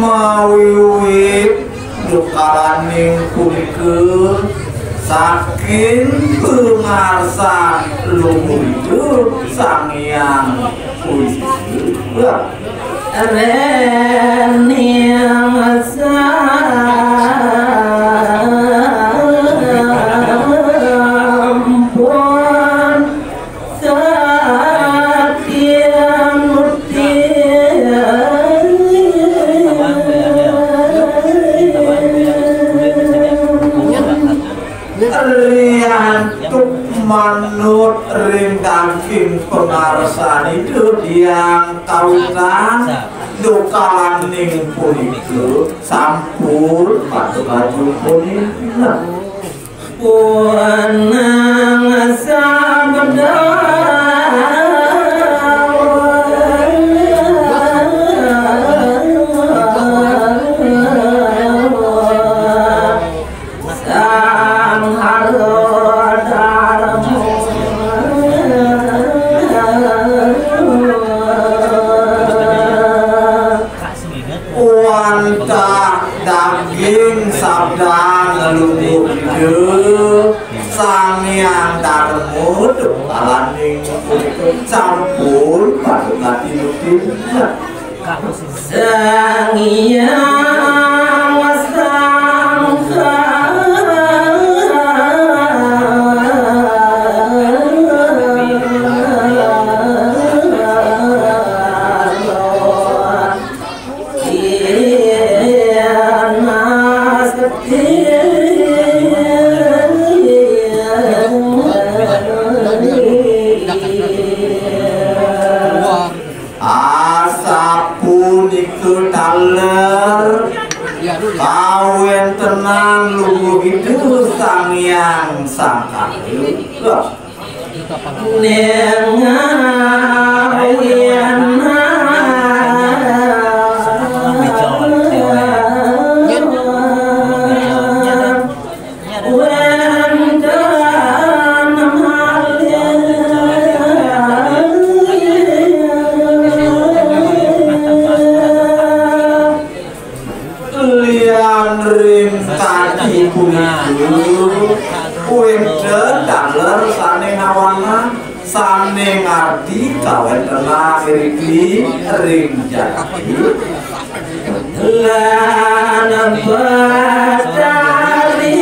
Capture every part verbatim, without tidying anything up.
Mawiwit dukalaning punika saking pangarsan Luhur Ida Sang Hyang Widi. Rening sampun satya murti. Riantuk manut ring daging pangarsan Ida Hyang Kawitan, dukalaning punika sampun patut ajupuning. Punang sabda Sang Hara Dharma. Wantah daging sabdan Luhur Ida Sang Hyang Dharma, dukalaning punika sampun patut ati nutin. Sang Hyang Sangha. Asapunika taler kawentenan Luhur Ida Sang Hyang Sangkara. Ning awinan wénten malih. Lian ring tadi punika, wénten taler sané ngawanang, sané ngardi kawéntenan iriki ring jati. Lan Batari.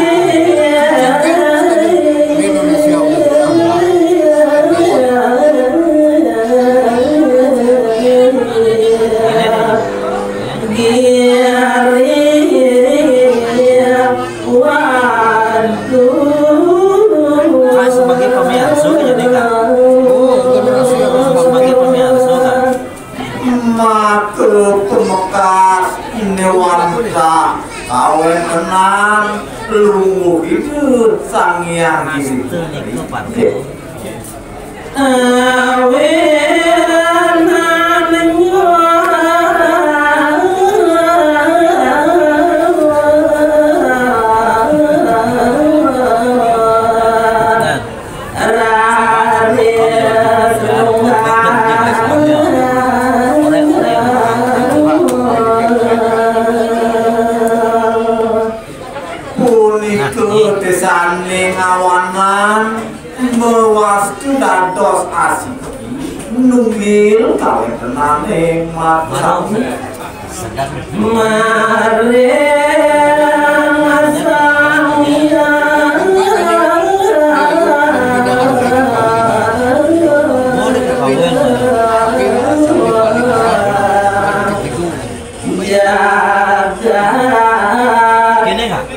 Giri Waduh. Kak, sebagai pamiarsa kejadian, Kak. Oh, sebagai pamiarsa, Kak. Maka pamekas néwantah kawéntenan Luhur Ida Sang Hyang Giri. Punika désané ngawanang mawastu dados asiki nunggil kawéntenaning makasami. Maring sami. Jagat.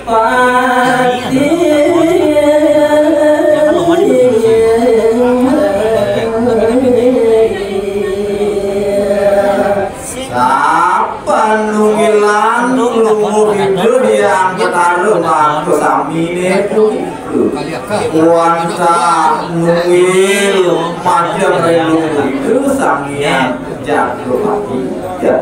Pati. Sapa nunggilan lungguh Ida Hyang Betara mangka samine punika. Wantah nunggil majeng ring lungguh Ida Sang Hyang Jagapati. Ya.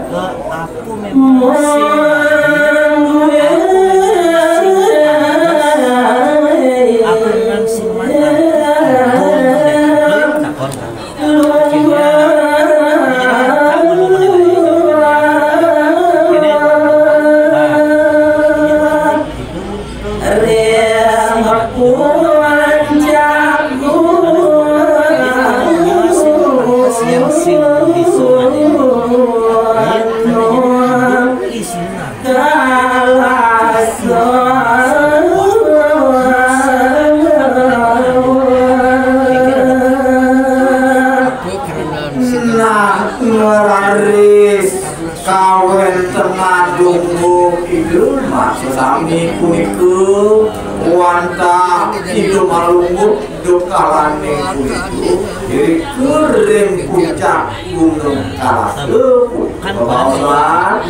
Nah, ngraris kawentenan lungguh Ida Mat Sami punika wantah Ida malungguh dukalaning punika irika ring puncak Gunung Kalasa. Babaosan.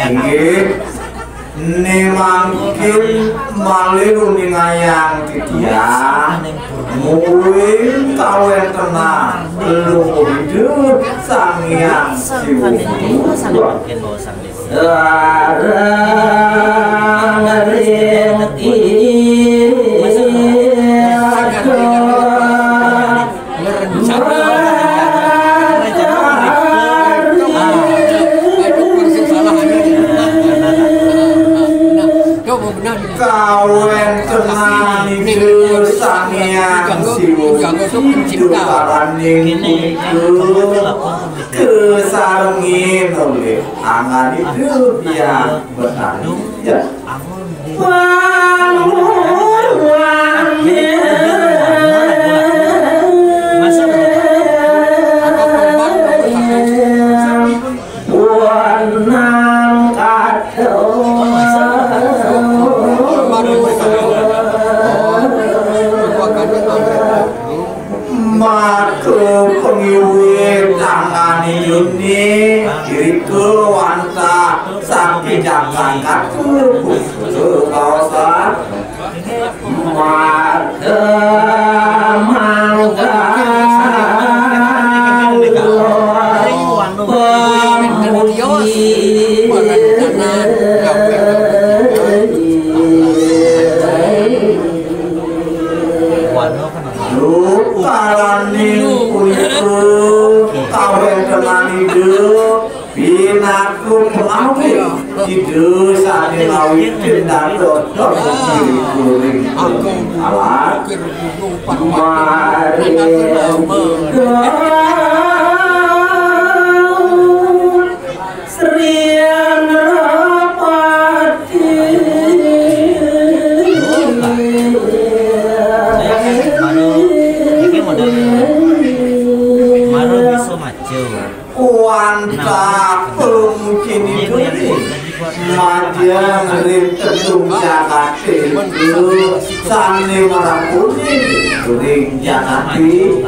Inggih. Né mangkin malih uningayang titiang, mungguing kawentenan Lungguh Ida Sang Hyang Siwa. Sareng ring ida. Kawentenan Ida Sang Hyang Siwa, dukalaning punika kasarengin olih anggan Ida Hyang Betari. Ya. Maka pangiwit tangan Ida, irika wantah saking jagat kata, baosan. Maka mangga Rupalaning punika kawentenan Ida. Pinaka pangawit Ida sané ngawitin dados kuring alat. Mari Sri Angrapati. Mara bisa maca. Wantah pungkin Ida, majeng ring tedung jagaté sané marapuni ring jagaté.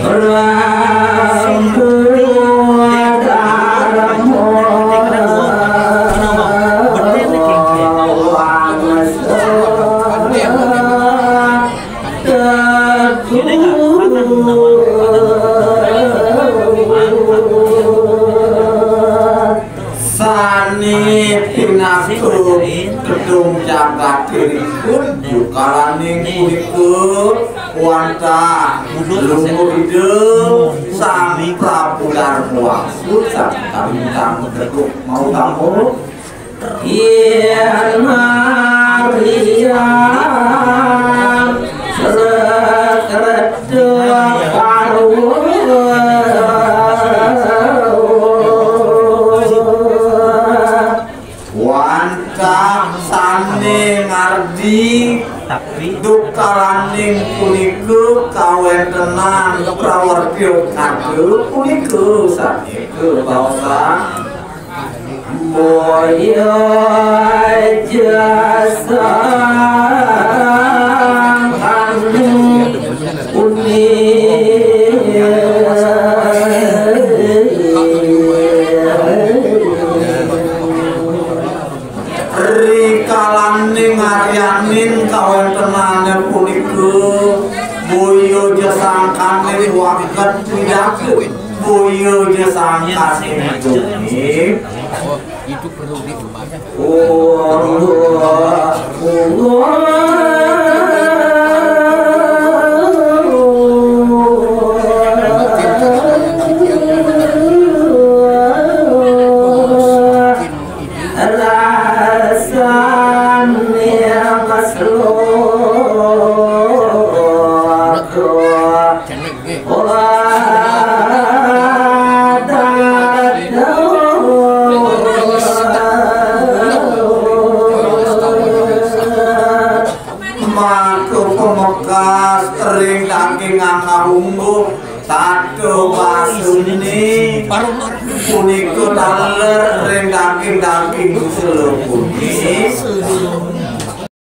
Rangku Dharma. Sané pinaka tedung jagaté rikun, dukalaning punika wantah Lungguh Ida Sang Prabu Darmawangsa, Sang Kalintang Teguh Mautama. Yén Maria rekreda Kawéntenan prawertya kadu punika sané kebaosan. Boya jasangkaning uni. Rikalaning aryaning kawéntenané punika, boya jasangkaning waket wiyaga, boya jasangkaning gumi. Rasané masloka. Maka pamekas ring daging angahungguh, tata basuni punika taler ring daging-daging selapuni.